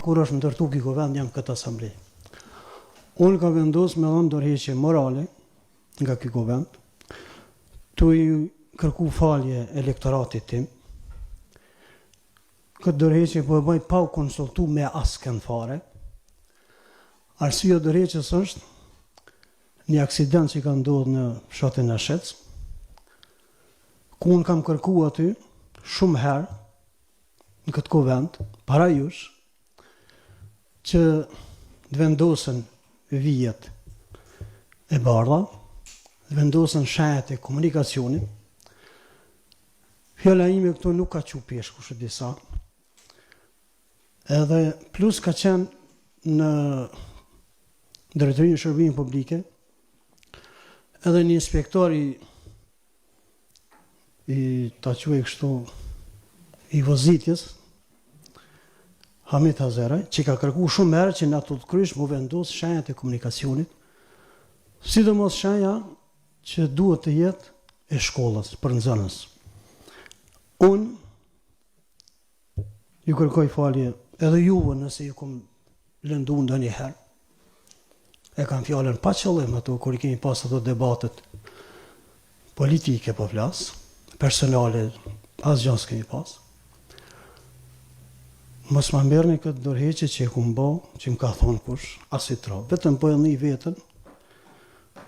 kur është ndërtu ky kuvend jam këtë asamble. Unë kam vendos me dhënë dorëheqje morale nga ky kuvend, tu i kërku falje elektoratit tim. Këtë dorëheqje po e bëj pa u konsultu me askënd fare. Arsyeja e dorëheqjes është një aksident që ka ndodhur në fshatin Nashec, ku unë kam kërku aty shumë herë në këtë kuvend, para jush, që të vendosen vijat e bardha, të vendosen shenjat e komunikacionit. Fjala ime këtu nuk ka çu peshë kush e di sa. Edhe plus ka qenë në drejtorinë e shërbimeve publike, edhe një inspektor i i ta quaj kështu i vozitjes Hamit Hazeraj, që ka kërku shumë herë që në atë udhëkryq mu vendos shenjat e komunikacionit, sidomos shenja që duhet të jetë e shkollës për nxënës. Unë Ju kërkoj falje edhe juve nëse ju kom lëndu ndonjëherë. E kam fjalën pa qëllim ato kur i kemi pas ato debatet politike po flas, personale asgjë s'kemi pas. Mos ma merrni këtë dorëheqje që e kom bo, që më ka thonë kush, as si trap. Vetëm po e ni veten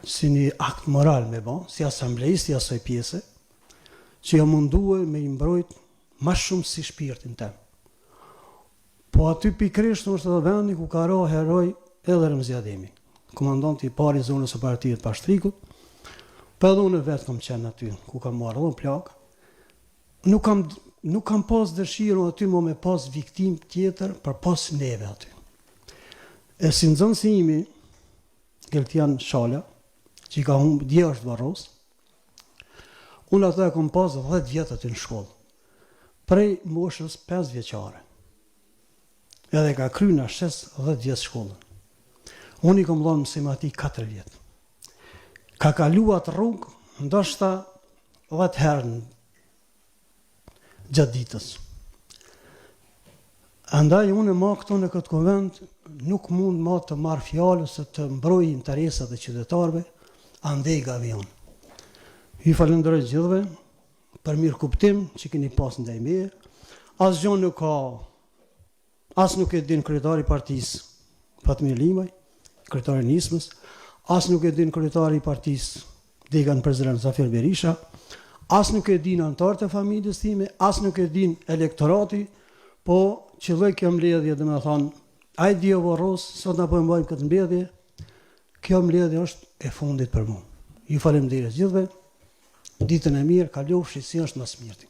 si një akt moral me bo, si asambleist i asaj pjese, që jam mundue me i mbrojt Ma shumë si shpirtin tem. Po aty pikërisht është edhe vendi ku ka ra heroi edhe Remzi Ademi, komandanti i parë i zonës operative të Pashtrikut. Po edhe unë vetë kam qenë aty ku kam marrë edhe plagë. Nuk kam nuk kam pas dëshirë aty mo me pas viktimë tjetër përpos neve aty. E si nxënësi imi, Geltian Shala, që i ka humbë, dje është varros, Unë atë e kom pas 10 vjet aty në shkollë. Prej moshës 5 vjeçare. Edhe ka kry në 6 10 vjet shkollën. Unë i kom dhonë mësim atij 4 vjet. Ka kalu atë rrugë, ndoshta 10 herë gjatë ditës. Andaj unë ma këtu në këtë kuvend nuk mund ma të marr fjalë ose të mbroj interesat e qytetarëve andej nga avion. Ju falenderoj gjithëve për mirëkuptim që keni pas ndaj meje. Asgjë nuk ka As nuk e din kryetari i partisë Fatmir Limaj, kryetari i Nismës, as nuk e din kryetari i partisë Dega në Prizren Zafir Berisha, as nuk e din anëtarët e familjes time, as nuk e din elektorati, po qëlloi kjo mbledhje, domethanë, ai di o vorros, sot na po e mbajmë këtë mbledhje, kjo mbledhje është e fundit për mua. Ju faleminderit gjithëve. Ditën e mirë, kalofshi si është më së mirti.